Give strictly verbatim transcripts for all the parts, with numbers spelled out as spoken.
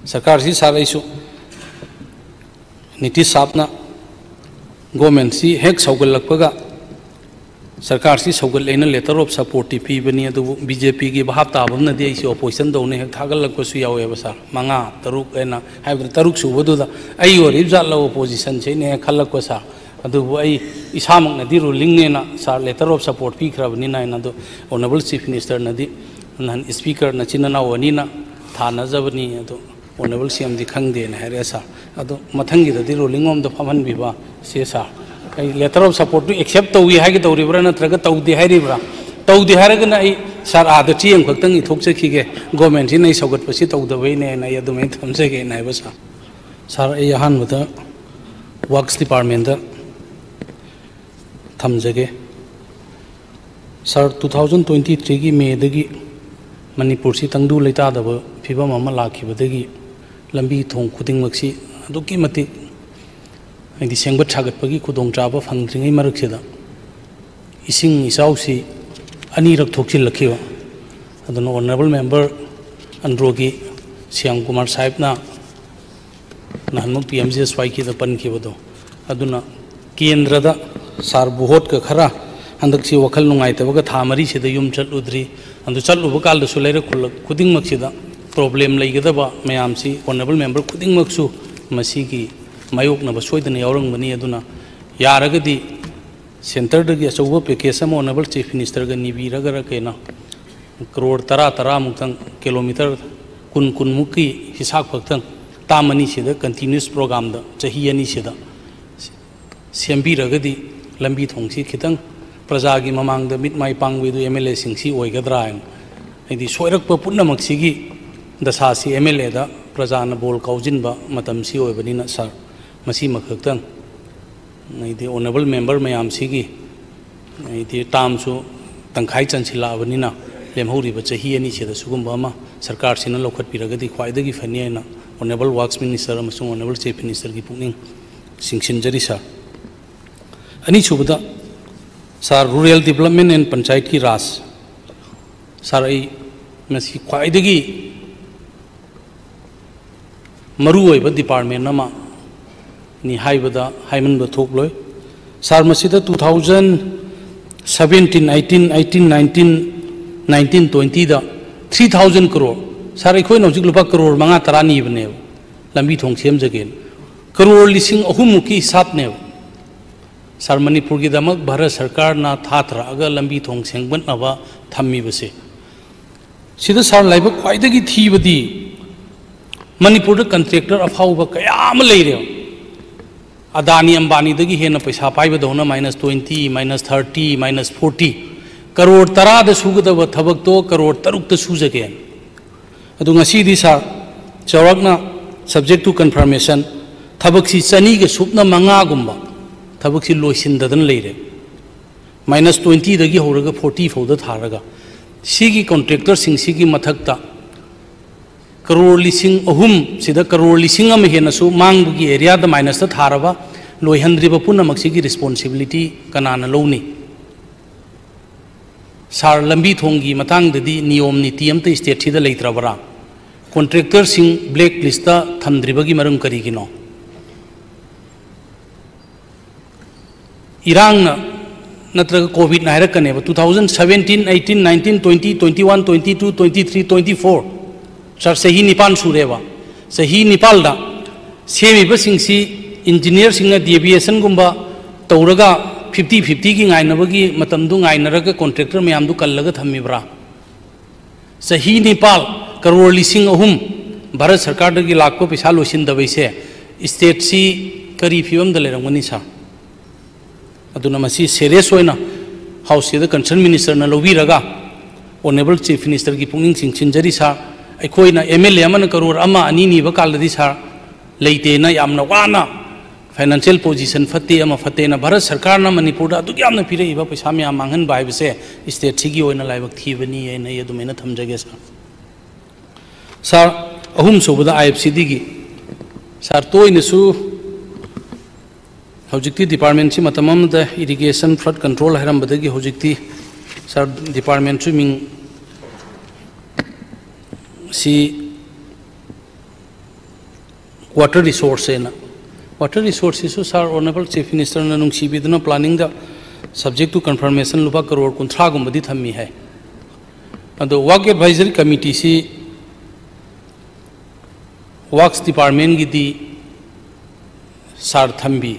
ꯁꯔꯀꯥꯔꯁꯤ ꯁꯥꯔꯛꯏꯁꯨ ꯅꯤꯇꯤꯁ ꯁꯥꯞꯅ ꯒꯣꯔꯃꯦꯟꯁꯤ ꯍꯦꯛ ꯁꯧꯒꯠꯂꯛꯄꯒ ꯁꯔꯀꯥꯔꯁꯤ ꯁꯧꯒꯠꯂꯦꯅ letter of supportꯇꯤ ꯄꯤꯕꯅꯤ, ꯑꯗꯨꯕꯨ ꯕꯤ ꯖꯦ ꯄꯤꯒꯤ ꯚꯥꯞ ꯇꯥꯕ ꯑꯃꯅꯗꯤ ꯑꯩꯁꯤ opposition ꯇꯧꯅꯤ ꯍꯦꯛ ꯊꯥꯒꯠꯂꯛꯄꯁꯨ ꯌꯥꯎꯋꯦꯕ ꯁꯥꯔ꯫ ꯃꯉꯥ, ꯇꯔꯨꯛ ꯍꯥꯏꯅ ꯍꯥꯏꯕꯗꯤ ꯇꯔꯨꯛ ꯁꯨꯕꯗꯨꯗ ꯑꯩ ꯑꯣꯏꯔꯤꯕ ꯖꯥꯠꯂ oppositionꯁꯦ ꯑꯩꯅ ꯍꯦꯛ ꯈꯜꯂꯛꯄ ꯁꯥꯔ꯫ ꯑꯗꯨꯕꯨ ꯑꯩ ꯏꯁꯥꯃꯛꯅꯗꯤ rulingꯅꯦꯅ ꯁꯥꯔ letter of support ꯄꯤꯈ꯭ꯔꯕꯅꯤꯅ ꯍꯥꯏꯅ, ꯑꯗꯨ Honourable Chief Ministerꯅꯗꯤ ꯅꯍꯥꯟ Speaker ꯅꯆꯤꯟ ꯅꯅꯥꯎ ꯑꯅꯤꯅ ꯊꯥꯅꯖꯕꯅꯤ, ꯑꯗꯨ Honourable ꯁꯤ ꯑꯦꯝꯗꯤ ꯈꯪꯗꯦꯅ ꯍꯥꯏꯔꯛꯑꯦ ꯁꯥꯔ꯫ ꯑꯗꯣ ꯃꯊꯪꯒꯤꯗꯗꯤ ruling ꯔꯣꯝꯗ ꯐꯝꯍꯟꯕꯤꯕ ꯁꯦ ꯁꯥꯔ꯫ ꯑꯩ letter of supportꯇꯨ accept ꯇꯧꯏ ꯍꯥꯏꯒꯦ ꯇꯧꯔꯤꯕ꯭ꯔꯥ ꯅꯠꯇ꯭ꯔꯒ ꯇꯧꯗꯦ ꯍꯥꯏꯔꯤꯕ꯭ꯔꯥ? ꯇꯧꯗꯦ ꯍꯥꯏꯔꯒꯅ ꯑꯩ ꯁꯥꯔ ꯑꯥꯗ ꯆꯦ ꯑꯃꯈꯛꯇꯪ ꯏꯊꯣꯛꯆꯈꯤꯒꯦ, ꯒꯣꯔꯃꯦꯟꯁꯤꯅ ꯑꯩ ꯁꯧꯒꯠꯄꯁꯤ ꯇꯧꯗꯕꯩꯅꯦꯅ ꯑꯩ ꯑꯗꯨꯃꯥꯏꯅ ꯊꯝꯖꯒꯦꯅ ꯍꯥꯏꯕ ꯁꯥꯔ꯫ ꯁꯥꯔ, ꯑꯩ ꯑꯍꯥꯟꯕꯗ Works Departmentꯇ ꯊꯝꯖꯒꯦ꯫ ꯁꯥꯔ, two thousand twenty threeꯒꯤ ꯃꯦꯗꯒꯤ ꯃꯅꯤꯄꯨꯔꯁꯤ ꯇꯪꯗꯨ ꯂꯩꯇꯥꯗꯕ ꯐꯤꯕꯝ ꯑꯃ ꯂꯥꯛꯈꯤꯕꯗꯒꯤ ꯂꯝꯕꯤ ꯊꯣꯡ ꯈꯨꯗꯤꯡꯃꯛꯁꯤ ꯑꯗꯨꯛꯀꯤ ꯃꯇꯤꯛ, ꯍꯥꯏꯗꯤ, ꯁꯦꯝꯒꯠ ꯁꯥꯒꯠꯄꯒꯤ ꯈꯨꯗꯣꯡꯆꯥꯕ ꯐꯪꯗ꯭ꯔꯤꯉꯩ ꯃꯔꯛꯁꯤꯗ ꯏꯁꯤꯡ ꯏꯆꯥꯎꯁꯤ ꯑꯅꯤꯔꯛ ꯊꯣꯛꯆꯤꯜꯂꯛꯈꯤꯕ꯫ ꯑꯗꯨꯅ Honourable Member ꯑꯟꯗ꯭ꯔꯣꯒꯤ ꯁ꯭ꯌꯥꯝ ꯀꯨꯃꯥꯔ ꯁꯥꯍꯦꯕꯅ ꯅꯍꯥꯟꯃꯨꯛ P M G S Y Kꯗ ꯄꯟꯈꯤꯕꯗꯣ, ꯑꯗꯨꯅ ꯀꯦꯟꯗ꯭ꯔꯗ ꯁꯥꯔꯕꯨ ꯍꯣꯠꯀ ꯈꯔ ꯍꯟꯗꯛꯁꯤ ꯋꯥꯈꯜ ꯅꯨꯡꯉꯥꯏꯇꯕꯒ ꯊꯥ ꯃꯔꯤꯁꯤꯗ ꯌꯨꯝ ꯆꯠꯂꯨꯗ꯭ꯔꯤ꯫ ꯑꯗꯨ ꯆꯠꯂꯨꯕ ꯀꯥꯟꯗꯁꯨ ꯂꯩꯔꯛ ꯈꯨꯜꯂꯛ ꯈꯨꯗꯤꯡꯃꯛꯁꯤꯗ problem ꯂꯩꯒꯗꯕ ꯃꯌꯥꯝꯁꯤ Honourable Member ꯈꯨꯗꯤꯡꯃꯛꯁꯨ ꯃꯁꯤꯒꯤ ꯃꯥꯌꯣꯛꯅꯕ ꯁꯣꯏꯗꯅ ꯌꯥꯎꯔꯝꯒꯅꯤ꯫ ꯑꯗꯨꯅ ꯌꯥꯔꯒꯗꯤ centreꯗꯒꯤ ꯑꯆꯧꯕ package ꯑꯃ Honourable Chief Ministerꯒ ꯅꯤꯕꯤꯔꯒꯔ ꯀꯩꯅꯣ, ꯀ꯭ꯔꯣꯔ ꯇꯔꯥ ꯇꯔꯥꯃꯨꯛꯇꯪ, ꯀꯤꯂꯣꯃꯤꯇꯔ ꯀꯨꯟ ꯀꯨꯟꯃꯨꯛꯀꯤ ꯍꯤꯁꯥꯕ ꯈꯛꯇꯪ ꯇꯥꯝ ꯑꯅꯤꯁꯤꯗ continuous programꯗ ꯆꯍꯤ ꯑꯅꯤꯁꯤꯗ ꯁꯦꯝꯕꯤꯔꯒꯗꯤ ꯂꯝꯕꯤ ꯊꯣꯡꯁꯤ ꯈꯤꯇꯪ ꯄ꯭ꯔꯖꯥꯒꯤ ꯃꯃꯥꯡꯗ ꯃꯤꯠ ꯃꯥꯏ ꯄꯥꯡꯕꯤꯗꯨ MLAꯁꯤꯡꯁꯤ ꯑꯣꯏꯒꯗ꯭ꯔꯥ ꯍꯥꯏꯅ꯫ ꯍꯥꯏꯗꯤ ꯁꯣꯏꯔꯛꯄ ꯄꯨꯝꯅꯃꯛꯁꯤꯒꯤ ꯗꯁꯥꯁꯤ MLAꯗ ꯄ꯭ꯔꯖꯥꯅ ꯕꯣꯜ ꯀꯥꯎꯖꯤꯟꯕ ꯃꯇꯝꯁꯤ ꯑꯣꯏꯕꯅꯤꯅ ꯁꯥꯔ, ꯃꯁꯤꯃꯈꯛꯇꯪ ꯍꯥꯏꯗꯤ Honourable Member ꯃꯌꯥꯝꯁꯤꯒꯤ ꯍꯥꯏꯗꯤ termꯁꯨ ꯇꯪꯈꯥꯏ ꯆꯟꯁꯤꯜꯂꯛꯑꯕꯅꯤꯅ ꯂꯦꯝꯍꯧꯔꯤꯕ ꯆꯍꯤ ꯑꯅꯤꯁꯤꯗ ꯁꯤꯒꯨꯝꯕ ꯑꯃ ꯁꯔꯀꯥꯔꯁꯤꯅ ꯂꯧꯈꯠꯄꯤꯔꯒꯗꯤ ꯈ꯭ꯋꯥꯏꯗꯒꯤ ꯐꯅꯤ ꯍꯥꯏꯅ Honourable Works Minister ꯑꯃꯁꯨꯡ Honourable Chief Ministerꯒꯤ ꯄꯨꯛꯅꯤꯡ ꯆꯤꯡꯁꯤꯟꯖꯔꯤ ꯁꯥꯔ꯫ ꯑꯅꯤꯁꯨꯕꯗ ꯁꯥꯔ, Rural Development and Panchayati Raj꯫ ꯁꯥꯔ, ꯑꯩ ꯃꯁꯤ ꯈ꯭ꯋꯥꯏꯗꯒꯤ ꯃꯔꯨꯑꯣꯏꯕ department ꯑꯃꯅꯤ ꯍꯥꯏꯕꯗ ꯍꯥꯏꯃꯟꯕ ꯊꯣꯛꯂꯣꯏ꯫ ꯁꯥꯔ, ꯃꯁꯤꯗ two thousand seventeen eighteen, eighteen nineteen, nineteen twenty ꯗ three thousand crore, ꯁꯥꯔ, ꯑꯩꯈꯣꯏꯅ ꯍꯧꯖꯤꯛ ꯂꯨꯄꯥ ꯀꯔꯣꯔ ꯃꯉꯥ ꯇꯔꯥ ꯅꯤꯕꯅꯦꯕ ꯂꯝꯕꯤ ꯊꯣꯡ ꯁꯦꯝꯖꯒꯦꯅ, ꯀꯔꯣꯔ ꯂꯤꯁꯤꯡ ꯑꯍꯨꯝꯃꯨꯛꯀꯤ ꯍꯤꯁꯥꯞꯅꯦꯕ꯫ ꯁꯥꯔ, ꯃꯅꯤꯄꯨꯔꯒꯤꯗꯃꯛ ꯚꯥꯔꯠ ꯁꯔꯀꯥꯔꯅ ꯊꯥꯊꯔꯛꯑꯒ ꯂꯝꯕꯤ ꯊꯣꯡ ꯁꯦꯝꯒꯠꯅꯕ ꯊꯝꯃꯤꯕꯁꯦ꯫ ꯁꯤꯗ ꯁꯥꯔ, ꯂꯥꯏꯕꯛ ꯈ꯭ꯋꯥꯏꯗꯒꯤ ꯊꯤꯕꯗꯤ ꯃꯅꯤꯄꯨꯔꯗ contractor ꯑꯐꯥꯎꯕ ꯀꯌꯥ ꯑꯃ ꯂꯩꯔꯦ꯫ ꯑꯗꯥꯅꯤ ꯑꯝꯕꯥꯅꯤꯗꯒꯤ ꯍꯦꯟꯅ ꯄꯩꯁꯥ ꯄꯥꯏꯕꯗꯧꯅ minus twenty, minus thirty, minus forty, crore ꯇꯔꯥꯗ ꯁꯨꯒꯗꯕ ꯊꯕꯛꯇꯣ ꯀꯔꯣꯔ ꯇꯔꯨꯛꯇ ꯁꯨꯖꯒꯦ꯫ ꯑꯗꯨ ꯉꯁꯤꯗꯤ ꯁꯥꯔ, ꯆꯥꯎꯔꯥꯛꯅ subject to confirmation, ꯊꯕꯛꯁꯤ ꯆꯅꯤꯒ ꯁꯨꯞꯅ ꯃꯉꯥꯒꯨꯝꯕ ꯊꯕꯛꯁꯤ ꯂꯣꯏꯁꯤꯟꯗꯗꯅ ꯂꯩꯔꯦ꯫ Minus twenty ꯗꯒꯤ ꯍꯧꯔꯒ forty ꯐꯥꯎꯗ ꯊꯥꯔꯒ, ꯁꯤꯒꯤ contractor ꯁꯤꯡꯁꯤꯒꯤ ꯃꯊꯛꯇ ꯀꯔꯣꯔ ꯂꯤꯁꯤꯡ ꯑꯍꯨꯝ, ꯁꯤꯗ ꯀꯔꯣꯔ ꯂꯤꯁꯤꯡ ꯑꯃ ꯍꯦꯟꯅꯁꯨ ꯃꯥꯡꯕꯒꯤ area ꯗ minus ꯇ ꯊꯥꯔꯕ, ꯂꯣꯏꯍꯟꯗ꯭ꯔꯤꯕ ꯄꯨꯝꯅꯃꯛꯁꯤꯒꯤ responsibility ꯀꯅꯥꯅ ꯂꯧꯅꯤ? ꯁꯥꯔ, ꯂꯝꯕꯤ ꯊꯣꯡꯒꯤ ꯃꯇꯥꯡꯗꯗꯤ ꯅꯤꯌꯣꯝ ꯅꯤꯇꯤ ꯑꯝꯇ state ꯁꯤꯗ ꯂꯩꯇ꯭ꯔꯕꯔꯥ? Contractor ꯁꯤꯡ black list ꯇ ꯊꯝꯗ꯭ꯔꯤꯕꯒꯤ ꯃꯔꯝ ꯀꯔꯤꯒꯤꯅꯣ? ꯏꯔꯥꯡꯅ ꯅꯠꯇ꯭ꯔꯒ COVID ꯅ ꯍꯥꯏꯔꯛꯀꯅꯦꯕ꯫ Two thousand seventeen, eighteen, nineteen, twenty, twenty-one, twenty-two, twenty-three, twenty-four, ꯁꯥꯔ, ꯆꯍꯤ ꯅꯤꯄꯥꯟ ꯁꯨꯔꯦꯕ꯫ ꯆꯍꯤ ꯅꯤꯄꯥꯜꯗ ꯁꯦꯝꯃꯤꯕꯁꯤꯡꯁꯤ engineer ꯁꯤꯡꯅ deviation ꯒꯨꯝꯕ ꯇꯧꯔꯒ fifty fifty ꯒꯤ ꯉꯥꯏꯅꯕꯒꯤ ꯃꯇꯝꯗꯨ ꯉꯥꯏꯅꯔꯒ contractor ꯃꯌꯥꯝꯗꯨ ꯀꯜꯂꯒ ꯊꯝꯃꯤꯕ꯭ꯔꯥ? ꯆꯍꯤ ꯅꯤꯄꯥꯜ, ꯀꯔꯣꯔ ꯂꯤꯁꯤꯡ ꯑꯍꯨꯝ ꯚꯥꯔꯠ ꯁꯔꯀꯥꯔꯗꯒꯤ ꯂꯥꯛꯄ ꯄꯩꯁꯥ ꯂꯣꯏꯁꯤꯟꯗꯕꯩꯁꯦ, state ꯁꯤ ꯀꯔꯤ ꯐꯤꯕꯝꯗ ꯂꯩꯔꯝꯒꯅꯤ, ꯁꯥꯔ? ꯑꯗꯨꯅ ꯃꯁꯤ serious ꯑꯣꯏꯅ House ꯁꯤꯗ concerned minister ꯅ ꯂꯧꯕꯤꯔꯒ, Honourable Chief Minister ꯒꯤ ꯄꯨꯛꯅꯤꯡ ꯆꯤꯡꯁꯤꯟꯖꯔꯤ, ꯁꯥꯔ꯫ ꯑꯩꯈꯣꯏꯅ MLA ꯑꯃꯅ ꯀꯔꯣꯔ ꯑꯃ ꯑꯅꯤ ꯅꯤꯕ ꯀꯥꯟꯗꯗꯤ, ꯁꯥꯔ, ꯂꯩꯇꯦꯅ ꯌꯥꯝꯅ ꯋꯥꯅ, financial position ꯐꯠꯇꯦ, ꯑꯃ ꯐꯠꯇꯦꯅ ꯚꯥꯔꯠ ꯁꯔꯀꯥꯔꯅ ꯃꯅꯤꯄꯨꯔꯗ ꯑꯗꯨꯛ ꯌꯥꯝꯅ ꯄꯤꯔꯛꯏꯕ ꯄꯩꯁꯥ ꯃꯌꯥꯝ ꯃꯥꯡꯍꯟꯕ ꯍꯥꯏꯕꯁꯦ state ꯁꯤꯒꯤ ꯑꯣꯏꯅ ꯂꯥꯏꯕꯛ ꯊꯤꯕꯅꯤ ꯍꯥꯏꯅ ꯑꯩ ꯑꯗꯨꯃꯥꯏꯅ ꯊꯝꯖꯒꯦ, ꯁꯥꯔ꯫ ꯁꯥꯔ, ꯑꯍꯨꯝꯁꯨꯕꯗ IFCD ꯒꯤ, ꯁꯥꯔ, ꯇꯣꯏꯅꯁꯨ ꯍꯧꯖꯤꯛꯇꯤ department ꯁꯤ ꯃꯇꯝ ꯑꯃꯗ irrigation, flood control ꯍꯥꯏꯔꯝꯕꯗꯒꯤ ꯍꯧꯖꯤꯛꯇꯤ, ꯁꯥꯔ, department ꯁꯨ ꯃꯤꯡ ꯁꯤ ꯋꯥꯇꯔ ꯔꯤꯁꯣꯔꯁ ꯍꯥꯏꯅ, ꯋꯥꯇꯔ ꯔꯤꯁꯣꯔꯁꯁꯤꯁꯨ ꯁꯥꯔ ꯑꯣꯅꯔꯦꯕꯜ ꯆꯤꯐ ꯃꯤꯅꯤꯁꯇꯔꯅ ꯅꯨꯡꯁꯤꯕꯤꯗꯨꯅ ꯄ꯭ꯂꯥꯅꯤꯡꯗ subject to confirmation ꯂꯨꯄꯥ ꯀꯔꯣꯔ ꯀꯨꯟꯊ꯭ꯔꯥꯒꯨꯝꯕꯗꯤ ꯊꯝꯃꯤ ꯍꯥꯏ꯫ ꯑꯗꯣ ꯋꯥꯛ ꯑꯦꯗꯚꯥꯏꯖꯔꯤ ꯀꯃꯤꯇꯤꯁꯤ ꯋꯥꯛꯁ ꯗꯤꯄꯥꯔꯠꯃꯦꯟꯒꯤꯗꯤ ꯁꯥꯔ ꯊꯝꯕꯤ,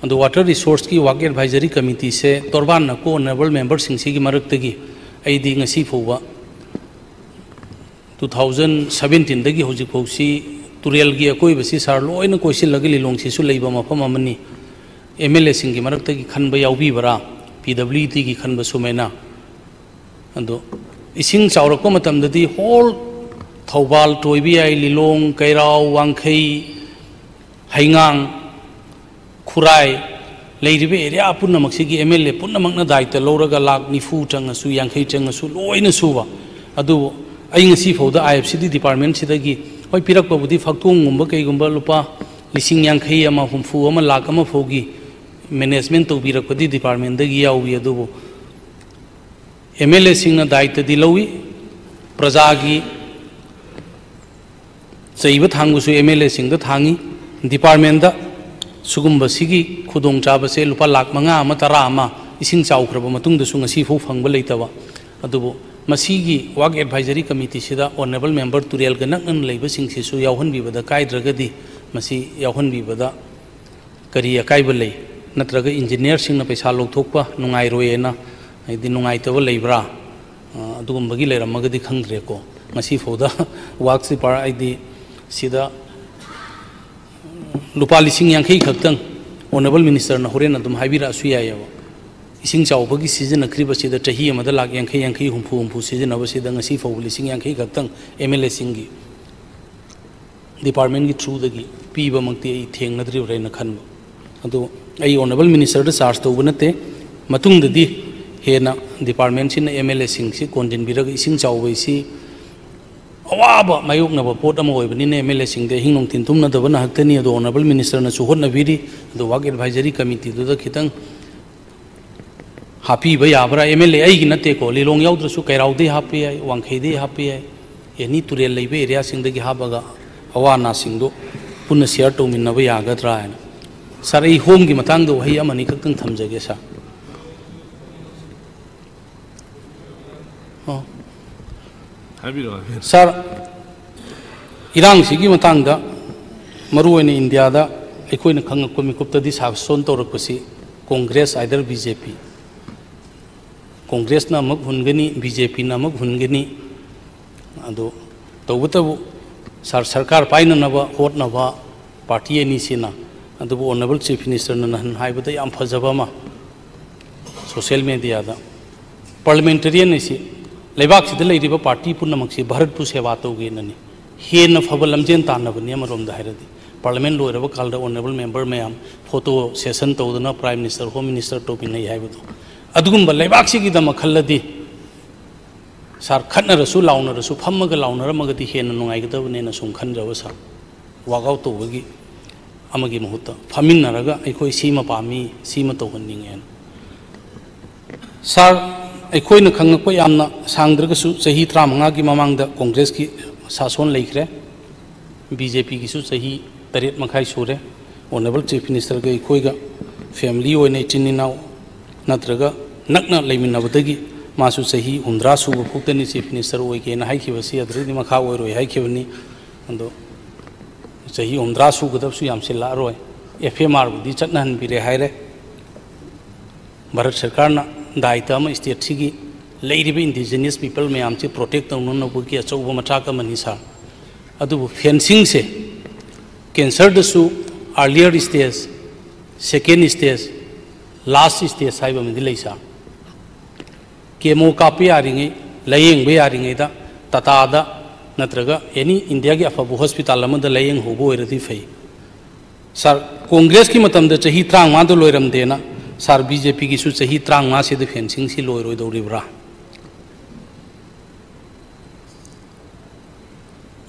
ꯑꯗꯣ ꯋꯥꯇꯔ ꯔꯤꯁꯣꯔꯁꯀꯤ ꯋꯥꯛ ꯑꯦꯗꯚꯥꯏꯖꯔꯤ ꯀꯃꯤꯇꯤꯁꯦ ꯇꯣꯔꯕꯥꯟꯅ ꯀꯣ ꯑꯣꯅꯔꯦꯕꯜ ꯃꯦꯝꯕꯔꯁꯤꯡꯁꯤꯒꯤ ꯃꯔꯛꯇꯒꯤ ꯑꯩꯗꯤ ꯉꯁꯤ ꯐꯥꯎꯕ, ꯇꯨ ꯊꯥꯎꯖꯟ ꯁꯕꯦꯟꯇꯤꯟꯗꯒꯤ ꯍꯧꯖꯤꯛ ꯐꯥꯎꯁꯤ ꯇꯨꯔꯦꯜꯒꯤ ꯑꯀꯣꯏꯕꯁꯤ ꯁꯥꯔ ꯂꯣꯏꯅ ꯀꯣꯏꯁꯤꯜꯂꯒ ꯂꯤꯂꯣꯡꯁꯤꯁꯨ ꯂꯩꯕ ꯃꯐꯝ ꯑꯃꯅꯤ꯫ ꯑꯦꯝ ꯑꯦꯜ ꯑꯦꯁꯤꯡꯒꯤ ꯃꯔꯛꯇꯒꯤ ꯈꯟꯕ ꯌꯥꯎꯕꯤꯕ꯭ꯔꯥ, ꯄꯤ ꯗꯕ꯭ꯂꯤꯎ ꯗꯤꯒꯤ ꯈꯟꯕ ꯁꯨꯃꯥꯏꯅ? ꯑꯗꯣ ꯏꯁꯤꯡ ꯆꯥꯎꯔꯛꯄ ꯃꯇꯝꯗꯗꯤ ꯍꯣꯜ ꯊꯧꯕꯥꯜ ꯇꯣꯏꯕ ꯌꯥꯏ, ꯂꯤꯂꯣꯡ, ꯀꯩꯔꯥꯎ, ꯋꯥꯡꯈꯩ, ꯍꯩꯉꯥꯡ, ꯈꯨꯔꯥꯏ, ꯂꯩꯔꯤꯕ ꯑꯦꯔꯤꯌꯥ ꯄꯨꯝꯅꯃꯛꯁꯤꯒꯤ ꯑꯦꯝ ꯑꯦꯜ ꯑꯦ ꯄꯨꯝꯅꯃꯛꯅ ꯗꯥꯏꯇ ꯂꯧꯔꯒ ꯂꯥꯛ ꯅꯤꯐꯨ ꯆꯪꯉꯁꯨ, ꯌꯥꯡꯈꯩ ꯆꯪꯉꯁꯨ ꯂꯣꯏꯅ ꯁꯨꯕ꯫ ꯑꯗꯨꯕꯨ ꯑꯩ ꯉꯁꯤ ꯐꯥꯎꯗ ꯑꯥꯏ ꯑꯦꯐ ꯁꯤ ꯗꯤ ꯗꯤꯄꯥꯔꯠꯃꯦꯟꯁꯤꯗꯒꯤ, ꯍꯣꯏ, ꯄꯤꯔꯛꯄꯕꯨꯗꯤ ꯐꯛꯇꯣꯡꯒꯨꯝꯕ ꯀꯩꯒꯨꯝꯕ ꯂꯨꯄꯥ ꯂꯤꯁꯤꯡ ꯌꯥꯡꯈꯩ ꯑꯃ, ꯍꯨꯝꯐꯨ ꯑꯃ, ꯂꯥꯛ ꯑꯃ ꯐꯥꯎꯒꯤ ꯃꯦꯅꯦꯖꯃꯦꯟ ꯇꯧꯕꯤꯔꯛꯄꯗꯤ ꯗꯤꯄꯥꯔꯠꯃꯦꯟꯗꯒꯤ ꯌꯥꯎꯏ, ꯑꯗꯨꯕꯨ ꯑꯦꯝ ꯑꯦꯜ ꯑꯦꯁꯤꯡꯅ ꯗꯥꯏꯇꯗꯤ ꯂꯧꯏ, ꯄ꯭ꯔꯖꯥꯒꯤ ꯆꯩꯕ ꯊꯥꯡꯕꯁꯨ ꯑꯦꯝ ꯑꯦꯜ ꯑꯦꯁꯤꯡꯗ ꯊꯥꯡꯉꯤ꯫ ꯗꯤꯄꯥꯔꯠꯃꯦꯟꯗ ꯁꯤꯒꯨꯝꯕꯁꯤꯒꯤ ꯈꯨꯗꯣꯡꯆꯥꯕꯁꯦ ꯂꯨꯄꯥ ꯂꯥꯛ ꯃꯉꯥ ꯑꯃ, ꯇꯔꯥ ꯑꯃ ꯏꯁꯤꯡ ꯆꯥꯎꯈ꯭ꯔꯕ ꯃꯇꯨꯡꯗꯁꯨ ꯉꯁꯤꯐꯥꯎ ꯐꯪꯕ ꯂꯩꯇꯕ꯫ ꯑꯗꯨꯕꯨ ꯃꯁꯤꯒꯤ ꯋꯥꯛ ꯑꯦꯗꯚꯥꯏꯖꯔꯤ ꯀꯃꯤꯇꯤꯁꯤꯗ ꯑꯣꯅꯔꯦꯕꯜ ꯃꯦꯝꯕꯔ ꯇꯨꯔꯦꯜꯒ ꯅꯛꯅꯅ ꯂꯩꯕꯁꯤꯡꯁꯤꯁꯨ ꯌꯥꯎꯍꯟꯕꯤꯕꯗ ꯀꯥꯏꯗ꯭ꯔꯒꯗꯤ ꯃꯁꯤ ꯌꯥꯎꯍꯟꯕꯤꯕꯗ ꯀꯔꯤ ꯑꯀꯥꯏꯕ ꯂꯩ? ꯅꯠꯇ꯭ꯔꯒ ꯏꯟꯖꯤꯅꯤꯌꯔꯁꯤꯡꯅ ꯄꯩꯁꯥ ꯂꯧꯊꯣꯛꯄ ꯅꯨꯡꯉꯥꯏꯔꯣꯏꯅ, ꯍꯥꯏꯗꯤ ꯅꯨꯡꯉꯥꯏꯇꯕ ꯂꯩꯕ꯭ꯔꯥ? ꯑ, ꯑꯗꯨꯒꯨꯝꯕꯒꯤ ꯂꯩꯔꯝꯃꯒꯗꯤ ꯈꯪꯗ꯭ꯔꯦꯀꯣ꯫ ꯉꯁꯤ ꯐꯥꯎꯗ ꯋꯥꯛꯁꯤ ꯄꯥꯔ-, ꯍꯥꯏꯗꯤ ꯁꯤꯗ ꯂꯨꯄꯥ ꯂꯤꯁꯤꯡ ꯌꯥꯡꯈꯩ ꯈꯛꯇꯪ ꯑꯣꯅꯔꯦꯕꯜ ꯃꯤꯅꯤꯁꯇꯔꯅ ꯍꯣꯔꯦꯟ ꯑꯗꯨꯝ ꯍꯥꯏꯕꯤꯔꯛꯑꯁꯨ ꯌꯥꯏꯑꯕ꯫ ꯏꯁꯤꯡ ꯆꯥꯎꯕꯒꯤ ꯁꯤꯖꯤꯟꯅꯈ꯭ꯔꯤꯕꯁꯤꯗ ꯆꯍꯤ ꯑꯃꯗ ꯂꯥꯛ ꯌꯥꯡꯈꯩ, ꯌꯥꯡꯈꯩ, ꯍꯨꯝꯐꯨ, ꯍꯨꯝꯐꯨ ꯁꯤꯖꯤꯟꯅꯕꯁꯤꯗ ꯉꯁꯤ ꯐꯥꯎꯕ ꯂꯤꯁꯤꯡ ꯌꯥꯡꯈꯩ ꯈꯛꯇꯪ ꯑꯦꯝ ꯑꯦꯜ ꯑꯦꯁꯤꯡꯒꯤ ꯗꯤꯄꯥꯔꯠꯃꯦꯟꯒꯤ ꯊ꯭ꯔꯨꯗꯒꯤ ꯄꯤꯕꯃꯛꯇꯤ ꯑꯩ ꯊꯦꯡꯅꯗ꯭ꯔꯤꯕ꯭ꯔꯥ ꯍꯥꯏꯅ ꯈꯟꯕ꯫ ꯑꯗꯨ ꯑꯩ ꯑꯣꯅꯔꯦꯕꯜ ꯃꯤꯅꯤꯁꯇꯔꯗ ꯆꯥꯔꯖ ꯇꯧꯕ ꯅꯠꯇꯦ꯫ ꯃꯇꯨꯡꯗꯗꯤ ꯍꯦꯟꯅ ꯗꯤꯄꯥꯔꯠꯃꯦꯟꯁꯤꯅ ꯑꯦꯝ ꯑꯦꯜ ꯑꯦꯁꯤꯡꯁꯤ ꯀꯣꯟꯁꯤꯟꯕꯤꯔꯒ ꯏꯁꯤꯡ ꯆꯥꯎꯕ ꯍꯥꯏꯁꯤ ꯑꯋꯥꯕ ꯃꯥꯌꯣꯛꯅꯕ ꯄꯣꯠ ꯑꯃ ꯑꯣꯏꯕꯅꯤꯅ ꯑꯦꯝ ꯑꯦꯜ ꯑꯦꯁꯤꯡꯗ ꯑꯍꯤꯡ ꯅꯨꯡꯊꯤꯟ ꯇꯨꯝꯅꯗꯕ ꯉꯥꯛꯇꯅꯤ꯫ ꯑꯗꯣ ꯑꯣꯅꯔꯦꯕꯜ ꯃꯤꯅꯤꯁꯇꯔꯅꯁꯨ ꯍꯣꯠꯅꯕꯤꯔꯤ꯫ ꯑꯗꯣ ꯋꯥꯛ ꯑꯦꯗꯚꯥꯏꯖꯔꯤ ꯀꯃꯤꯇꯤꯗꯨꯗ ꯈꯤꯇꯪ ꯍꯥꯞꯄꯤꯕ ꯌꯥꯕ꯭ꯔꯥ? ꯑꯦꯝ ꯑꯦꯜ ꯑꯦ ꯑꯩꯒꯤ ꯅꯠꯇꯦꯀꯣ, ꯂꯤꯂꯣꯡ ꯌꯥꯎꯗ꯭ꯔꯁꯨ ꯀꯩꯔꯥꯎꯗꯩ ꯍꯥꯞꯄ ꯌꯥꯏ, ꯋꯥꯡꯈꯩꯗꯩ ꯍꯥꯞꯄ ꯌꯥꯏ, ꯑꯦꯅꯤ ꯇꯨꯔꯦꯜ ꯂꯩꯕ ꯑꯦꯔꯤꯌꯥꯁꯤꯡꯗꯒꯤ ꯍꯥꯞꯄꯒ ꯑꯋꯥ ꯑꯅꯥꯁꯤꯡꯗꯨ ꯄꯨꯟꯅ share ꯇꯧꯃꯤꯟꯅꯕ ꯌꯥꯒꯗ꯭ꯔꯥ ꯍꯥꯏꯅ꯫ Sir, ꯑꯩ ꯍꯣꯝꯒꯤ ꯃꯇꯥꯡꯗ ꯋꯥꯍꯩ ꯑꯃꯅꯤ ꯈꯛꯇꯪ ꯊꯝꯖꯒꯦ, sir꯫ ꯑꯣ꯫ ꯍꯥꯏꯕꯤꯔꯣ, ꯍꯥꯏꯕꯤꯔꯣ꯫ Sir, ꯏꯔꯥꯡꯁꯤꯒꯤ ꯃꯇꯥꯡꯗ, ꯃꯔꯨꯑꯣꯏꯅ ꯏꯟꯗꯤꯌꯥꯗ ꯑꯩꯈꯣꯏꯅ ꯈꯪꯉꯛꯄ ꯃꯤꯀꯨꯞꯇꯗꯤ ꯁꯥꯁꯣꯟ ꯇꯧꯔꯛꯄꯁꯤ Congress, either B J P, Congressꯅ ꯑꯃꯨꯛ ꯍꯨꯟꯒꯅꯤ, B J Pꯅ ꯑꯃꯨꯛ ꯍꯨꯟꯒꯅꯤ꯫ ꯑꯗꯨ ꯇꯧꯕꯇꯕꯨ, sir, ꯁꯔꯀꯥꯔ ꯄꯥꯏꯅꯅꯕ ꯍꯣꯠꯅꯕ party ꯑꯅꯤꯁꯤꯅ, ꯑꯗꯨꯕꯨ Honourable Chief Ministerꯅ ꯅꯍꯥꯟ ꯍꯥꯏꯕꯗ ꯌꯥꯝ ꯐꯖꯕ ꯑꯃ, social mediaꯗ, parliamentarian ꯑꯁꯤ ꯂꯩꯕꯥꯛꯁꯤꯗ ꯂꯩꯔꯤꯕ party ꯄꯨꯝꯅꯃꯛꯁꯤ ꯚꯥꯔꯠꯄꯨ ꯁꯦꯕꯥ ꯇꯧꯒꯦꯅꯅꯤ, ꯍꯦꯟꯅ ꯐꯕ ꯂꯝꯖꯦꯟ ꯇꯥꯟꯅꯕꯅꯤ꯫ ꯑꯃꯔꯣꯝꯗ ꯍꯥꯏꯔꯗꯤ, parliament ꯂꯣꯏꯔꯕ ꯀꯥꯟꯗ honourable member ꯃꯌꯥꯝ photo session ꯇꯧꯗꯅ Prime Minister, Home Minister ꯇꯧꯃꯤꯟꯅꯩ ꯍꯥꯏꯕꯗꯣ, ꯑꯗꯨꯒꯨꯝꯕ ꯂꯩꯕꯥꯛꯁꯤꯒꯤꯗꯃꯛ ꯈꯜꯂꯗꯤ, sir, ꯈꯠꯅꯔꯁꯨ ꯂꯥꯎꯅꯔꯁꯨ ꯐꯝꯃꯒ ꯂꯥꯎꯅꯔꯝꯃꯒꯗꯤ ꯍꯦꯟꯅ ꯅꯨꯡꯉꯥꯏꯒꯗꯕꯅꯦꯅ ꯁꯨꯝ ꯈꯟꯖꯕ, sir꯫ Walk out ꯇꯧꯕꯒꯤ ꯑꯃꯒꯤ ꯃꯍꯨꯠꯇ ꯐꯝꯃꯤꯟꯅꯔꯒ ꯑꯩꯈꯣꯏ ꯁꯤꯃ ꯄꯥꯝꯃꯤ, ꯁꯤꯃ ꯇꯧꯍꯟꯅꯤꯡꯉꯦꯅ꯫ Sir, ꯑꯩꯈꯣꯏꯅ ꯈꯪꯂꯛꯄ, ꯌꯥꯝꯅ ꯁꯥꯡꯗ꯭ꯔꯒꯁꯨ, ꯆꯍꯤ ꯇꯔꯥꯃꯉꯥꯒꯤ ꯃꯃꯥꯡꯗ Congressꯀꯤ ꯁꯥꯁꯣꯟ ꯂꯩꯈ꯭ꯔꯦ, B J Pꯒꯤꯁꯨ ꯆꯍꯤ ꯇꯔꯦꯠ ꯃꯈꯥꯏ ꯁꯨꯔꯦ꯫ Honourable Chief Ministerꯒ ꯑꯩꯈꯣꯏꯒ family ꯑꯣꯏꯅ, ꯏꯆꯤꯟ ꯏꯅꯥꯎ ꯅꯠꯇ꯭ꯔꯒ ꯅꯛꯅ ꯂꯩꯃꯤꯟꯅꯕꯗꯒꯤ, ꯃꯥꯁꯨ ꯆꯍꯤ ꯍꯨꯝꯗ꯭ꯔꯥ ꯁꯨꯕ ꯐꯥꯎꯇꯅꯤ Chief Minister ꯑꯣꯏꯒꯦꯅ ꯍꯥꯏꯈꯤꯕꯁꯤ, ꯑꯗꯨꯗꯒꯤꯗꯤ ꯃꯈꯥ ꯑꯣꯏꯔꯣꯏ ꯍꯥꯏꯈꯤꯕꯅꯤ꯫ ꯑꯗꯣ ꯆꯍꯤ ꯍꯨꯝꯗ꯭ꯔꯥ ꯁꯨꯒꯗꯕꯁꯨ ꯌꯥꯝꯁꯤꯜꯂꯛꯑꯔꯣꯏ꯫ F M Rꯕꯨꯗꯤ ꯆꯠꯅꯍꯟꯕꯤꯔꯦ ꯍꯥꯏꯔꯦ꯫ ꯚꯥꯔꯠ ꯁꯔꯀꯥꯔꯅ ꯗꯥꯏꯇ ꯑꯃ stateꯁꯤꯒꯤ ꯂꯩꯔꯤꯕ indigenous people ꯃꯌꯥꯝꯁꯤ protect ꯇꯧꯅꯅꯕꯒꯤ ꯑꯆꯧꯕ ꯃꯊꯥꯛ ꯑꯃꯅꯤ, sir꯫ ꯑꯗꯨꯕꯨ fencingꯁꯦ cancerꯗꯁꯨ earlier stage, second stage, last stage ꯍꯥꯏꯕ ꯑꯃꯗꯤ ꯂꯩ, sir꯫ Chemo ꯀꯥꯞꯄ ꯌꯥꯔꯤꯉꯩ, ꯂꯥꯌꯦꯡꯕ ꯌꯥꯔꯤꯉꯩꯗ ꯇꯥꯇꯥꯗ ꯅꯠꯇ꯭ꯔꯒ any ꯏꯟꯗꯤꯌꯥꯒꯤ ꯑꯐꯕ hospital ꯑꯃꯗ ꯂꯥꯌꯦꯡꯍꯧꯕ ꯑꯣꯏꯔꯗꯤ ꯐꯩ꯫ Sir, Congressꯀꯤ ꯃꯇꯝꯗ ꯆꯍꯤ ꯇꯔꯥꯃꯉꯥꯗ ꯂꯣꯏꯔꯝꯗꯦꯅ, sir, B J Pꯒꯤꯁꯨ ꯆꯍꯤ ꯇꯔꯥꯃꯉꯥꯁꯤꯗ fencingꯁꯤ ꯂꯣꯏꯔꯣꯏꯗꯧꯔꯤꯕ꯭ꯔꯥ?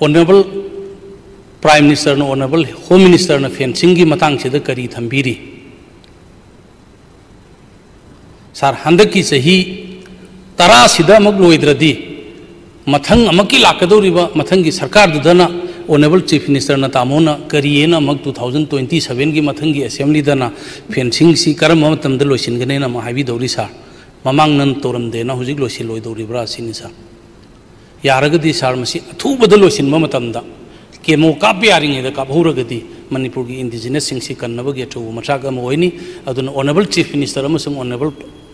Honourable Prime Ministerꯅ, Honourable Home Ministerꯅ fencingꯒꯤ ꯃꯇꯥꯡꯁꯤꯗ ꯀꯔꯤ ꯊꯝꯕꯤꯔꯤ? Sir, ꯍꯟꯗꯛꯀꯤ ꯆꯍꯤ ꯇꯔꯥꯁꯤꯗ ꯑꯃꯨꯛ ꯂꯣꯏꯗ꯭ꯔꯗꯤ, ꯃꯊꯪ ꯑꯃꯨꯛꯀꯤ ꯂꯥꯛꯀꯗꯧꯔꯤꯕ ꯃꯊꯪꯒꯤ ꯁꯔꯀꯥꯔꯗꯨꯗꯅ Honourable Chief Ministerꯅ ꯇꯥꯃꯣꯅ ꯀꯔꯤ ꯍꯥꯏꯅ ꯑꯃꯨꯛ two thousand twenty sevenꯒꯤ ꯃꯊꯪꯒꯤ Assemblyꯗꯅ fencingꯁꯤ ꯀꯔꯝꯕ ꯃꯇꯝꯗ ꯂꯣꯏꯁꯤꯟꯒꯅꯤ ꯍꯥꯏꯅ ꯑꯃꯨꯛ ꯍꯥꯏꯕꯤꯗꯧꯔꯤ ꯁꯥꯔ? ꯃꯃꯥꯡ ꯅꯪ ꯇꯧꯔꯝꯗꯦꯅ ꯍꯧꯖꯤꯛ ꯂꯣꯏꯁꯤꯜꯂꯣꯏꯗꯧꯔꯤꯕ꯭ꯔꯥ ꯁꯤꯅꯤ ꯁꯥꯔ꯫ ꯌꯥꯔꯒꯗꯤ ꯁꯥꯔ, ꯃꯁꯤ ꯑꯊꯨꯕꯗ ꯂꯣꯏꯁꯤꯟꯕ ꯃꯇꯝꯗ chemo ꯀꯥꯞꯄ ꯌꯥꯔꯤꯉꯩꯗ ꯀꯥꯞꯍꯧꯔꯒꯗꯤ ꯃꯅꯤꯄꯨꯔꯒꯤ indigenous ꯁꯤꯡꯁꯤ ꯀꯟꯅꯕꯒꯤ ꯑꯆꯧꯕ ꯃꯆꯥꯛ ꯑꯃ ꯑꯣꯏꯅꯤ꯫ ꯑꯗꯨꯅ Honourable Chief Minister ꯑꯃꯁꯨꯡ Honourable,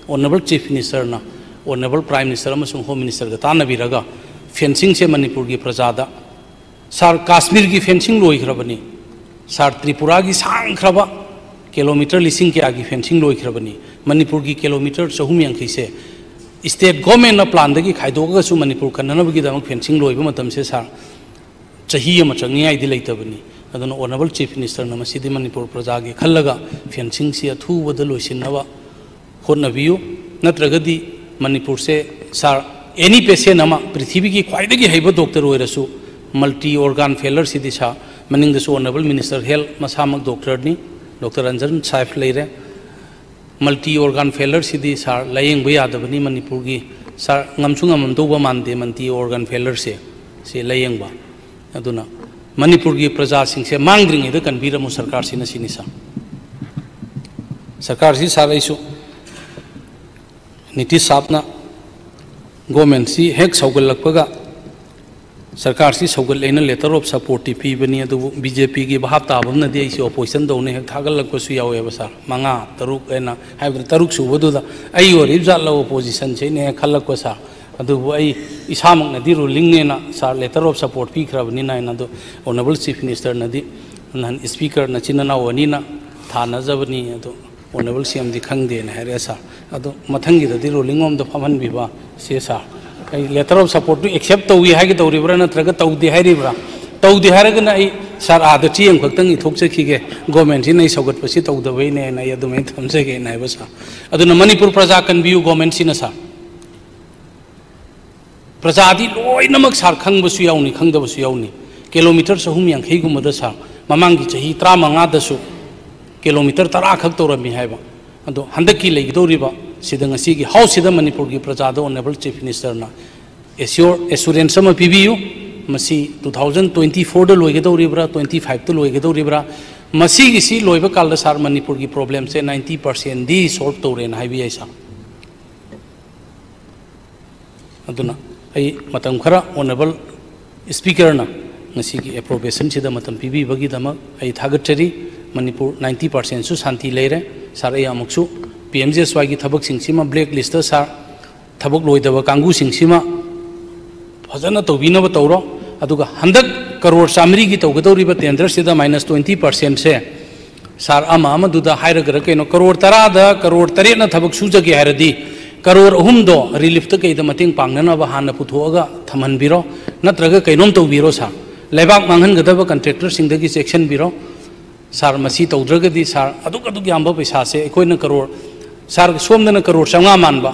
Honourable Chief Ministerꯅ Honourable Prime Minister ꯑꯃꯁꯨꯡ Home Ministerꯒ ꯇꯥꯟꯅꯕꯤꯔꯒ fencingꯁꯦ ꯃꯅꯤꯄꯨꯔꯒꯤ ꯄ꯭ꯔꯖꯥꯗ, ꯁꯥꯔ, ꯀꯥꯁꯃꯤꯔꯒꯤ fencing ꯂꯣꯏꯈ꯭ꯔꯕꯅꯤ꯫ ꯁꯥꯔ, ꯇ꯭ꯔꯤꯄꯨꯔꯥꯒꯤ ꯁꯥꯡꯈ꯭ꯔꯕ kilometre ꯂꯤꯁꯤꯡ ꯀꯌꯥꯒꯤ fencing ꯂꯣꯏꯈ꯭ꯔꯕꯅꯤ꯫ ꯃꯅꯤꯄꯨꯔꯒꯤ kilometre ꯆꯍꯨꯝ ꯌꯥꯡꯈꯩꯁꯦ state governmentꯅ planꯗꯒꯤ ꯈꯥꯏꯗꯣꯛꯑꯒꯁꯨ ꯃꯅꯤꯄꯨꯔ ꯀꯟꯅꯅꯕꯒꯤꯗꯃꯛ fencing ꯂꯣꯏꯕ ꯃꯇꯝꯁꯦ ꯁꯥꯔ, ꯆꯍꯤ ꯑꯃ ꯆꯪꯅꯤꯡꯉꯥꯏꯗꯤ ꯂꯩꯇꯕꯅꯤ꯫ ꯑꯗꯨꯅ Honourable Chief Ministerꯅ ꯃꯁꯤꯗꯤ ꯃꯅꯤꯄꯨꯔ ꯄ꯭ꯔꯖꯥꯒꯤ ꯈꯜꯂꯒ fencingꯁꯤ ꯑꯊꯨꯕꯗ ꯂꯣꯏꯁꯤꯟꯅꯕ ꯍꯣꯠꯅꯕꯤꯌꯨ꯫ ꯅꯠꯇ꯭ꯔꯒꯗꯤ ꯃꯅꯤꯄꯨꯔꯁꯦ ꯁꯥꯔ, any patient ꯑꯃ, ꯄ꯭ꯔꯤꯊꯤꯕꯤꯒꯤ ꯈ꯭ꯋꯥꯏꯗꯒꯤ ꯍꯩꯕ doctor ꯑꯣꯏꯔꯁꯨ, multi organ failureꯁꯤꯗꯤ ꯁꯥꯔ, ꯃꯅꯤꯡꯗꯁꯨ Honourable Minister Health ꯃꯁꯥꯃꯛ doctorꯅꯤ, Doctor ꯔꯟꯖꯟ ꯁꯥꯍꯦꯕ ꯂꯩꯔꯦ꯫ Multi organ failureꯁꯤꯗꯤ ꯁꯥꯔ, ꯂꯥꯌꯦꯡꯕ ꯌꯥꯗꯕꯅꯤ ꯃꯅꯤꯄꯨꯔꯒꯤ꯫ ꯁꯥꯔ, ꯉꯝꯁꯨ ꯉꯝꯃꯝꯗꯧꯕ ꯃꯥꯟꯗꯦ multi organ failureꯁꯦ, ꯁꯤ ꯂꯥꯌꯦꯡꯕ꯫ ꯑꯗꯨꯅ ꯃꯅꯤꯄꯨꯔꯒꯤ ꯄ꯭ꯔꯖꯥꯁꯤꯡꯁꯦ ꯃꯥꯡꯗ꯭ꯔꯤꯉꯩꯗ ꯀꯟꯕꯤꯔꯝꯃꯨ ꯁꯔꯀꯥꯔꯁꯤꯅ, ꯁꯤꯅꯤ ꯁꯥꯔ꯫ ꯁꯔꯀꯥꯔꯁꯤ ꯁꯥꯔ, ꯑꯩꯁꯨ ꯅꯤꯇꯤꯁ ꯁꯥꯍꯦꯕꯅ governmentꯁꯤ ꯍꯦꯛ ꯁꯧꯒꯠꯂꯛꯄꯒ ꯁꯔꯀꯥꯔꯁꯤ ꯁꯧꯒꯠꯂꯦꯅ letter of supportꯇꯤ ꯄꯤꯕꯅꯤ, ꯑꯗꯨꯕꯨ BJPꯒꯤ ꯚꯥꯞ ꯇꯥꯕ ꯑꯃꯅꯗꯤ ꯑꯩꯁꯤ opposition ꯇꯧꯅꯤ ꯍꯦꯛ ꯊꯥꯒꯠꯂꯛꯄꯁꯨ ꯌꯥꯎꯋꯦꯕ ꯁꯥꯔ꯫ ꯃꯉꯥ, ꯇꯔꯨꯛ ꯍꯥꯏꯅ ꯍꯥꯏꯕꯗꯤ ꯇꯔꯨꯛ ꯁꯨꯕꯗꯨꯗ ꯑꯩ ꯑꯣꯏꯔꯤꯕ ꯖꯥꯠꯂ oppositionꯁꯦ ꯑꯩꯅ ꯍꯦꯛ ꯈꯜꯂꯛꯄ ꯁꯥꯔ꯫ ꯑꯗꯨꯕꯨ ꯑꯩ ꯏꯁꯥꯃꯛꯅꯗꯤ rulingꯅꯦꯅ ꯁꯥꯔ letter of support ꯄꯤꯈ꯭ꯔꯕꯅꯤꯅ ꯍꯥꯏꯅ, ꯑꯗꯨ Honourable Chief Ministerꯅꯗꯤ ꯅꯍꯥꯟ Speaker ꯅꯆꯤꯟ ꯅꯅꯥꯎ ꯑꯅꯤꯅ ꯊꯥꯅꯖꯕꯅꯤ, ꯑꯗꯨ Honourable CMꯗꯤ ꯈꯪꯗꯦꯅ ꯍꯥꯏꯔꯛꯑꯦ ꯁꯥꯔ꯫ ꯑꯗꯣ ꯃꯊꯪꯒꯤꯗꯗꯤ ruling ꯑꯃꯗ ꯐꯝꯍꯟꯕꯤꯕ ꯁꯤ ꯁꯥꯔ꯫ ꯑꯩ letter of supportꯇꯨ accept ꯇꯧꯏ ꯍꯥꯏꯒꯗꯧꯔꯤꯕ꯭ꯔꯥ ꯅꯠꯇ꯭ꯔꯒ ꯇꯧꯗꯦ ꯍꯥꯏꯔꯤꯕ꯭ꯔꯥ? ꯇꯧꯗꯦ ꯍꯥꯏꯔꯒꯅ ꯑꯩ ꯁꯥꯔ ꯑꯥꯗ ꯆꯦ ꯑꯃꯈꯛꯇꯪ ꯏꯊꯣꯛꯆꯈꯤꯒꯦ, governmentꯁꯤꯅ ꯑꯩ ꯁꯧꯒꯠꯄꯁꯤ ꯇꯧꯗꯕꯩꯅꯦꯅ ꯑꯩ ꯑꯗꯨꯃꯥꯏꯅ ꯊꯝꯖꯒꯦꯅ ꯍꯥꯏꯕ ꯁꯥꯔ꯫ ꯑꯗꯨꯅ ꯃꯅꯤꯄꯨꯔ ꯄ꯭ꯔꯖꯥ ꯀꯟꯕꯤꯌꯨ, governmentꯁꯤꯅ ꯁꯥꯔ꯫ ꯄ꯭ꯔꯖꯥꯗꯤ ꯂꯣꯏꯅꯃꯛ ꯁꯥꯔ ꯈꯪꯕꯁꯨ ꯌꯥꯎꯅꯤ, ꯈꯪꯗꯕꯁꯨ ꯌꯥꯎꯅꯤ꯫ Kilometre ꯆꯍꯨꯝ ꯌꯥꯡꯈꯩꯒꯨꯝꯕꯗ ꯁꯥꯔ, ꯃꯃꯥꯡꯒꯤ ꯆꯍꯤ ꯇꯔꯥꯃꯉꯥꯗꯁꯨ kilometre ꯇꯔꯥ ꯈꯛ ꯇꯧꯔꯝꯃꯤ ꯍꯥꯏꯕ꯫ ꯑꯗꯣ ꯍꯟꯗꯛꯀꯤ ꯂꯩꯒꯗꯧꯔꯤꯕ ꯁꯤꯗ ꯉꯁꯤꯒꯤ Houseꯁꯤꯗ ꯃꯅꯤꯄꯨꯔꯒꯤ ꯄ꯭ꯔꯖꯥꯗ Honourable Chief Ministerꯅ assure, assurance ꯑꯃ ꯄꯤꯕꯤꯌꯨ꯫ ꯃꯁꯤ ꯇꯨ ꯊꯥꯎꯖꯟ ꯇ꯭ꯋꯦꯟꯇꯤ ꯐꯣꯔꯗ ꯂꯣꯏꯒꯗꯧꯔꯤꯕ꯭ꯔꯥ, ꯇ꯭ꯋꯦꯟꯇꯤ ꯐꯥꯏꯚꯇ ꯂꯣꯏꯒꯗꯧꯔꯤꯕ꯭ꯔꯥ? ꯃꯁꯤꯒꯤꯁꯤ ꯂꯣꯏꯕ ꯀꯥꯟꯗ ꯁꯥꯔ, ꯃꯅꯤꯄꯨꯔꯒꯤ ꯄ꯭ꯔꯣꯕ꯭ꯂꯦꯝꯁꯦ ꯅꯥꯏꯟꯇꯤ ꯄꯥꯔꯁꯦꯟꯗꯤ ꯁꯣꯜꯕ ꯇꯧꯔꯦꯅ ꯍꯥꯏꯕ ꯌꯥꯏ ꯁꯥꯔ꯫ ꯑꯗꯨꯅ ꯑꯩ ꯃꯇꯝ ꯈꯔ ꯑꯣꯅꯔꯦꯕꯜ ꯁ꯭ꯄꯤꯀꯔꯅ ꯉꯁꯤꯒꯤ ꯑꯦꯄ꯭ꯔꯣꯕꯦꯁꯟꯁꯤꯗ ꯃꯇꯝ ꯄꯤꯕꯤꯕꯒꯤꯗꯃꯛ ꯑꯩ ꯊꯥꯒꯠꯆꯔꯤ꯫ ꯃꯅꯤꯄꯨꯔ ꯅꯥꯏꯟꯇꯤ ꯄꯥꯔꯁꯦꯟꯁꯨ ꯁꯥꯟꯇꯤ ꯂꯩꯔꯦ꯫ ꯁꯥꯔ, ꯑꯩ ꯑꯃꯨꯛꯁꯨ ꯄꯤ ꯑꯦꯝ ꯖꯤ ꯑꯦꯁ ꯋꯥꯏꯒꯤ ꯊꯕꯛꯁꯤꯡꯁꯤꯃ ꯕ꯭ꯂꯦꯛ ꯂꯤꯁꯇ ꯁꯥꯔ, ꯊꯕꯛ ꯂꯣꯏꯗꯕ ꯀꯥꯡꯕꯨꯁꯤꯡꯁꯤꯃ ꯐꯖꯅ ꯇꯧꯕꯤꯅꯕ ꯇꯧꯔꯣ꯫ ꯑꯗꯨꯒ ꯍꯟꯗꯛ ꯀꯔꯣꯔ ꯆꯥꯃꯔꯤꯒꯤ ꯇꯧꯒꯗꯧꯔꯤꯕ ꯇꯦꯟꯗꯔꯁꯤꯗ ꯃꯥꯏꯅꯁ ꯇ꯭ꯋꯦꯟꯇꯤ ꯄꯥꯔꯁꯦꯟꯁꯦ, ꯁꯥꯔ, ꯑꯃ ꯑꯃꯗꯨꯗ ꯍꯥꯏꯔꯒꯔ ꯀꯩꯅꯣ, ꯀꯔꯣꯔ ꯇꯔꯥꯗ ꯀꯔꯣꯔ ꯇꯔꯦꯠꯅ ꯊꯕꯛ ꯁꯨꯖꯒꯦ ꯍꯥꯏꯔꯗꯤ, ꯀꯔꯣꯔ ꯑꯍꯨꯝꯗꯣ ꯔꯤꯂꯤꯐꯇ ꯀꯩꯗ ꯃꯇꯦꯡ ꯄꯥꯡꯅꯅꯕ ꯍꯥꯟꯅ ꯄꯨꯊꯣꯛꯑꯒ ꯊꯝꯍꯟꯕꯤꯔꯣ, ꯅꯠꯇ꯭ꯔꯒ ꯀꯩꯅꯣꯝ ꯇꯧꯕꯤꯔꯣ ꯁꯥꯔ꯫ ꯂꯩꯕꯥꯛ ꯃꯥꯡꯍꯟꯒꯗꯕ ꯀꯟꯇ꯭ꯔꯦꯛꯇꯔꯁꯤꯡꯗꯒꯤ ꯆꯦꯛꯁꯤꯟꯕꯤꯔꯣ꯫ ꯁꯥꯔ, ꯃꯁꯤ ꯇꯧꯗ꯭ꯔꯒꯗꯤ ꯁꯥꯔ, ꯑꯗꯨꯛ ꯑꯗꯨꯛ ꯌꯥꯝꯕ ꯄꯩꯁꯥꯁꯦ ꯑꯩꯈꯣꯏꯅ ꯀꯔꯣꯔ, ꯁꯥꯔ, ꯁꯣꯝꯗꯅ ꯀꯔꯣꯔ ꯆꯥꯝꯃꯉꯥ ꯃꯥꯟꯕ,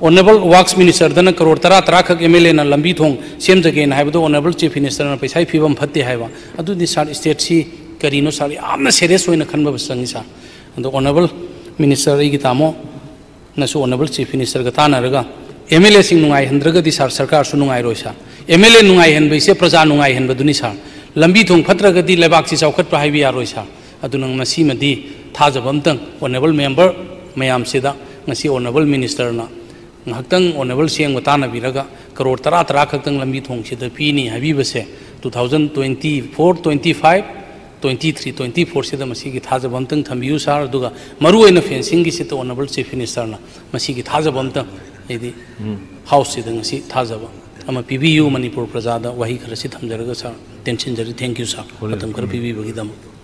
ꯑꯣꯅꯔꯦꯕꯜ ꯋꯥꯔꯛꯁ ꯃꯤꯅꯤꯁꯇꯔꯗꯅ ꯀꯔꯣꯔ ꯇꯔꯥ, ꯇꯔꯥ ꯈꯛ ꯑꯦꯝ ꯑꯦꯜ ꯑꯦꯅ ꯂꯝꯕꯤ ꯊꯣꯡ ꯁꯦꯝꯖꯒꯦꯅ ꯍꯥꯏꯕꯗꯣ ꯑꯣꯅꯔꯦꯕꯜ ꯆꯤꯐ ꯃꯤꯅꯤꯁꯇꯔꯅ ꯄꯩꯁꯥꯒꯤ ꯐꯤꯕꯝ ꯐꯠꯇꯦ ꯍꯥꯏꯕ꯫ ꯑꯗꯨꯗꯤ ꯁꯥꯔ, ꯁ꯭ꯇꯦꯠꯁꯤ ꯀꯔꯤꯅꯣ ꯁꯥꯔ? ꯌꯥꯝꯅ ꯁꯦꯔꯤꯌꯁ ꯑꯣꯏꯅ ꯈꯟꯕ ꯆꯪꯉꯤ ꯁꯥꯔ꯫ ꯑꯗꯣ ꯑꯣꯅꯔꯦꯕꯜ ꯃꯤꯅꯤꯁꯇꯔ, ꯑꯩꯒꯤ ꯇꯥꯃꯣ, ꯅꯁꯨ ꯑꯣꯅꯔꯦꯕꯜ ꯆꯤꯐ ꯃꯤꯅꯤꯁꯇꯔꯒ ꯇꯥꯟꯅꯔꯒ ꯑꯦꯝ ꯑꯦꯜ ꯑꯦꯁꯤꯡ ꯅꯨꯡꯉꯥꯏꯍꯟꯗ꯭ꯔꯒꯗꯤ ꯁꯥꯔ, ꯁꯔꯀꯥꯔꯁꯨ ꯅꯨꯡꯉꯥꯏꯔꯣꯏ ꯁꯥꯔ꯫ ꯑꯦꯝ ꯑꯦꯜ ꯑꯦ ꯅꯨꯡꯉꯥꯏꯍꯟꯕꯁꯦ ꯄ꯭ꯔꯖꯥ ꯅꯨꯡꯉꯥꯏꯍꯟꯕꯗꯨꯅꯤ ꯁꯥꯔ꯫ ꯂꯝꯕꯤ ꯊꯣꯡ ꯐꯠꯇ꯭ꯔꯒꯗꯤ ꯂꯩꯕꯥꯛꯁꯤ ꯆꯥꯎꯈꯠꯄ ꯍꯥꯏꯕ ꯌꯥꯔꯣꯏ ꯁꯥꯔ꯫ ꯑꯗꯨꯅ ꯃꯁꯤꯃꯗꯤ ꯊꯥꯖꯕ ꯑꯝꯇꯪ ꯑꯣꯅꯔꯦꯕꯜ ꯃꯦꯝꯕꯔ ꯃꯌꯥꯝꯁꯤꯗ ꯉꯁꯤ ꯑꯣꯅꯔꯦꯕꯜ ꯃꯤꯅꯤꯁꯇꯔꯅ ꯉꯥꯏꯍꯥꯛꯇꯪ ꯑꯣꯅꯔꯦꯕꯜ ꯁꯤ ꯑꯃꯒ ꯇꯥꯟꯅꯕꯤꯔꯒ ꯀꯔꯣꯔ ꯇꯔꯥ, ꯇꯔꯥ ꯈꯛꯇꯪ ꯂꯝꯕꯤ ꯊꯣꯡꯁꯤꯗ ꯄꯤꯅꯤ ꯍꯥꯏꯕꯤꯕꯁꯦ two thousand twenty four, twenty five, twenty three, twenty ꯐꯣꯔꯁꯤꯗ ꯃꯁꯤꯒꯤ ꯊꯥꯖꯕ ꯑꯝꯇꯪ ꯊꯝꯕꯤꯌꯨ ꯁꯥꯔ꯫ ꯑꯗꯨꯒ ꯃꯔꯨꯑꯣꯏꯅ ꯐꯦꯟꯁꯤꯡꯒꯤꯁꯤꯗ ꯑꯣꯅꯔꯦꯕꯜ ꯆꯤꯐ ꯃꯤꯅꯤꯁꯇꯔꯅ ꯃꯁꯤꯒꯤ ꯊꯥꯖꯕ ꯑꯝꯇꯪ, ꯍꯥꯏꯗꯤ, ꯍꯥꯎꯁꯁꯤꯗ ꯉꯁꯤ ꯊꯥꯖꯕ ꯑꯃ ꯄꯤꯕꯤꯌꯨ꯫ ꯃꯅꯤꯄꯨꯔ ꯄ꯭ꯔꯖꯥꯗ ꯋꯥꯍꯩ ꯈꯔꯁꯤ ꯊꯝꯖꯔꯒ ꯁꯥꯔ, ꯇꯦꯟꯁꯤꯟꯖꯔꯤ꯫ ꯊꯦꯡꯀ꯭ꯌꯨ ꯁꯥꯔ, ꯃꯇꯝ ꯈꯔ ꯄꯤꯕꯤꯕꯒꯤꯗꯃꯛ꯫